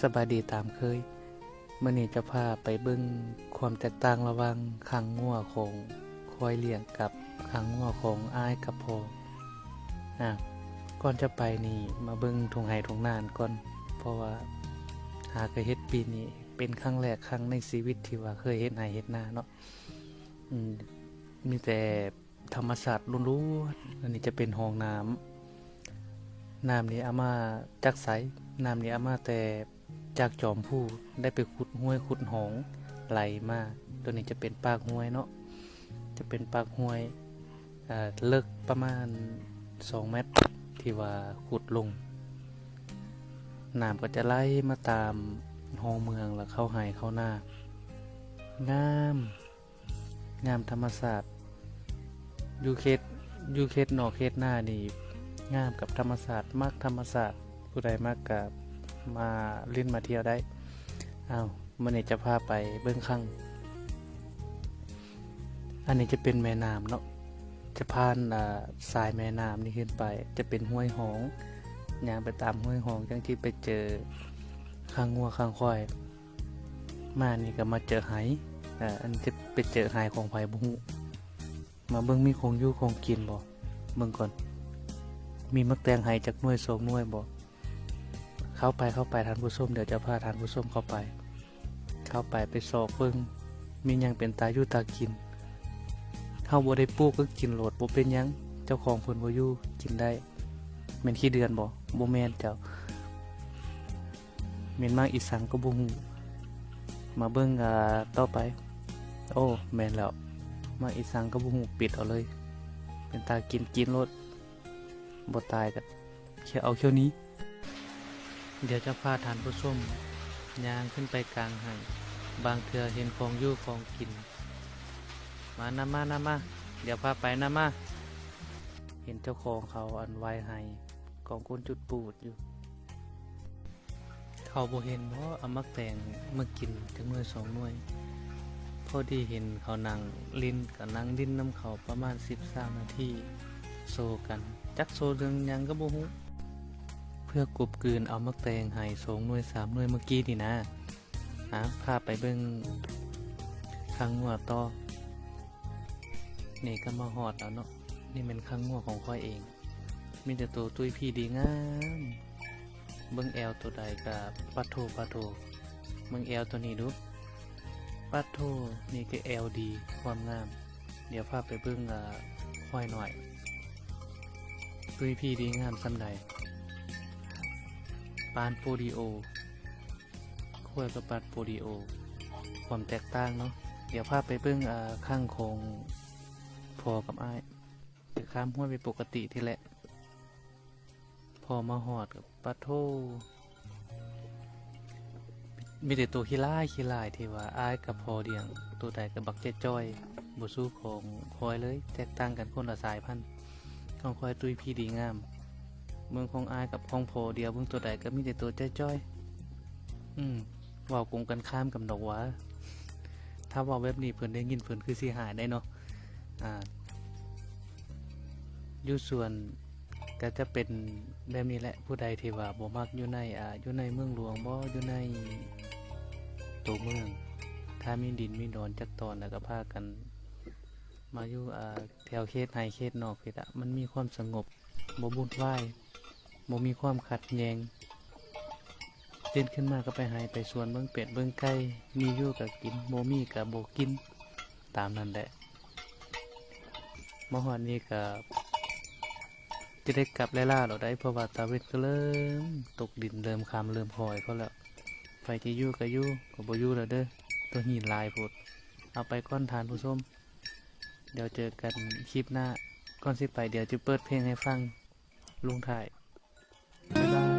ສະບາຍດີຕາມເຄີຍ. ມື້ນີ້ຈະພາໄປເບິ່ງຄວາມແຕກຕ່າງລະຫວ່າງຄັງງົວຂອງຂ້ອຍລ້ຽງກັບຄັງງົວຂອງອ້າຍກັບພໍ່. ອາ ກ່ອນຈະໄປນີ້ ມາເບິ່ງທົ່ງໄຮ່ທົ່ງນາກ່ອນ, ເພາະວ່າຫາກະເຮັດປີນີ້ເປັນຄັ້ງແລກຄັ້ງໃນຊີວິດທີ່ວ່າເຄີຍເຮັດໄຮ່ເຮັດນາເນາະ. ອືມ ມີແຕ່ ທຳມະຊາດລ້ວນໆ. ອັນນີ້ຈະເປັນຮ່ອງນ້ຳ. ນ້ຳນີ້ເອົາມາຈາກໃສ? ນ້ຳນີ້ເອົາມາແຕ່ຈາກຈອມພູ, ໄດ້ໄປຂຸດຫ້ວຍຂຸດຮ່ອງໄຫຼມາ. ໂຕນີ້ຈະເປັນປາກຫ້ວຍເນາະ, ຈະເປັນປາກຫ້ວຍ ເອີ ເລິກປະມານສອງແມັດ ທີ່ວ່າຂຸດລົງ. ນ້ຳກໍຈະໄຫຼມາຕາມຮ່ອງເມືອງ ແລ້ວເຂົ້າໄຮ່ເຂົ້ານາ. ງາມ. ງາມທຳມະຊາດ. ຢູ່ເຂດ ຢູ່ເຂດນອກເຂດນານີ້ ງາມກັບທຳມະຊາດ, ມັກທຳມະຊາດ. ຜູ້ໃດມັກກະມາຫຼິ້ນມາທ່ຽວໄດ້. ເອົາ ມື້ນີ້ຈະພາໄປເບິ່ງຄັງ. ອັນນີ້ຈະເປັນແມ່ນ້ຳເນາະ, ຈະຜ່ານ ອາ ສາຍແມ່ນ້ຳນີ້ຂຶ້ນໄປ ຈະເປັນຫ້ວຍຮ່ອງ. ຍ່າງໄປຕາມຫ້ວຍຮ່ອງ ຈັ່ງຊິໄປເຈີຄັງງົວຄັງຄວາຍ. ມານີ້ກໍມາເຈີໄຮ່ ອາ ອັນຈະໄປເຈີໄຮ່ຂອງໃຜບໍ່ຮູ້. ມາເບິ່ງມີຂອງຢູ່ຂອງກິນບໍ່? ເບິ່ງກ່ອນ ມີໝາກແຕງໄຮ່ຈັກໜ່ວຍສອງໜ່ວຍບໍ່? ເຂົ້າໄປ ເຂົ້າໄປທ່ານຜູ້ຊົມ, ດຽວຈະພາທ່ານຜູ້ຊົມເຂົ້າໄປ. ເຂົ້າໄປ ໄປຊອກເບິ່ງ ມີຫຍັງເປັນຕາຢູ່ຕາກິນ. ເຮົາບໍ່ໄດ້ປູກກໍກິນໂລດ ບໍ່ເປັນຫຍັງ, ເຈົ້າຂອງເພິ່ນບໍ່ຢູ່ ກິນໄດ້. ແມ່ນຂີ້ເດືອນບໍ່? ບໍ່ແມ່ນເຈົ້າ. ແມ່ນໝາກອີ່ສັງກໍບໍ່ຮູ້. ມາເບິ່ງ ອາ ຕໍ່ໄປ. ໂອ້ ແມ່ນແລ້ວ, ໝາກອີ່ສັງກໍບໍ່ຮູ້, ປິດເອົາເລີຍ. ເປັນຕາກິນ ກິນໂລດ, ບໍ່ຕາຍກໍເອົາຂຽວໜີ. ດຽວຈະພາທ່ານຜູ້ຊົມຍ່າງຂຶ້ນໄປກາງໄຮ່, ບາງເທື່ອເຫັນຂອງຢູ່ຂອງກິນ. ມານຳ ມານຳ ມາ, ດຽວພາໄປນຳ ມາ. ເຫັນເຈົ້າຂອງເຂົາ ອັນ ຫວາຍໄຮ່ ກອງກົ້ນຈຸດປູດຢູ່. ເຂົາບໍ່ເຫັນບໍ ເອົາໝາກແຕງມາກິນຈັກໜ່ວຍສອງໜ່ວຍ? ພໍດີເຫັນເຂົານັ່ງຫຼິ້ນ ກໍນັ່ງຫຼິ້ນນຳເຂົາປະມານສິບສາມນາທີ ໂຊກັນ, ຈັກໂຊເລື່ອງຫຍັງກໍບໍ່ຮູ້. ເພື່ອກົບກືນເອົາໝາກແຕງໄຮ່ສອງໜ່ວຍສາມໜ່ວຍເມື່ອກີ້ນີ້ນາ. ອາ ພາໄປເບິ່ງຄັງງົວຕໍ່. ນີ້ກໍມາຮອດແລ້ວເນາະ, ນີ້ແມ່ນຄັງງົວຂອງຂ້ອຍເອງ. ມີແຕ່ໂຕຕຸ້ຍພີ່ດີງາມ. ເບິ່ງແອວໂຕໃດກໍປະໂທ ປະໂທ. ເບິ່ງແອວໂຕນີ້ດູ. ປະໂທ ນີ້ກໍແອວດີ ຄວາມງາມ. ດຽວພາໄປເບິ່ງ ອາ ຄວາຍນ້ອຍ ຕຸ້ຍພີ່ດີງາມສ່ຳໃດ. ປານໂປລິໂອ. ຄວາຍກັບປານໂປລິໂອ ຄວາມແຕກຕ່າງເນາະ. ດຽວພາໄປເບິ່ງ ອາ ຄັງຂອງພໍ່ກັບອ້າຍ. ຈະຂ້າມຫ້ວຍໄປປົກກະຕິນີ້ແຫຼະ. ພໍມາຮອດກໍປະໂທ ມີແຕ່ໂຕຂີ້ລ້າຍຂີ້ລ້າຍ ທີ່ວ່າອ້າຍກັບພໍ່ລ້ຽງ. ໂຕໃດກໍບັກຈ້ອຍໆ ບໍ່ສູ້ຂອງຂ້ອຍເລີຍ, ແຕກຕ່າງກັນຄົນລະສາຍພັນ. ຂອງຂ້ອຍຕຸ້ຍພີ່ດີງາມ. ເບິ່ງຂອງອ້າຍກັບຂອງພໍ່ດຽວ, ເບິ່ງໂຕໃດກໍມີແຕ່ໂຕຈ້ອຍໆ. ອືມ ເວົ້າກົງກັນຂ້າມກັນດອກຫວາ. ຖ້າເວົ້າແບບນີ້ເພິ່ນໄດ້ຍິນ ເພິ່ນຄືຊິຫາຍໄດ໋ເນາະ. ອາ ຢູ່ສວນກໍຈະເປັນແບບນີ້ແຫຼະ. ຜູ້ໃດທີ່ວ່າບໍ່ມັກຢູ່ໃນ ອາ ຢູ່ໃນເມືອງຫຼວງບໍ ຢູ່ໃນໂຕເມືອງ, ຖ້າມີດິນມີດອນຈັກຕອນ ແລ້ວກໍພາກັນມາຢູ່ ອາ ແຖວເຂດໄຮ່ເຂດນອກພີ້ລະ. ມັນມີຄວາມສະຫງົບ, ບໍ່ວຸ່ນວາຍ, ບໍ່ມີຄວາມຂັດແຍ່ງ. ຕື່ນຂຶ້ນມາກໍໄປໄຮ່ໄປສວນ ເບິ່ງເປັດເບິ່ງໄກ່, ມີຢູ່ກໍກິນ ບໍ່ມີກໍບໍ່ກິນ, ຕາມນັ້ນແຫຼະ. ມາຮອດນີ້ກໍຈະໄດ້ກັບໄລ່ໆແລ້ວໃດ໋, ເພາະວ່າຕາເວັນກໍເລີ່ມຕົກດິນ ເລີ່ມຄ່ຳເລີ່ມຄ່ອຍເຂົາແລ້ວ. ໃຜຈະຢູ່ກໍຢູ່, ກໍບໍ່ຢູ່ແລ້ວເດີ, ໂຕຫີນຫຼາຍໂພດ. ເອົາໄປກ່ອນທ່ານຜູ້ຊົມ, ດຽວເຈີກັນຄລິບໜ້າ. ກ່ອນຊິໄປ ດຽວຈະເປີດເພງໃຫ້ຟັງ ລົງທ້າຍ. ບາຍບາຍ.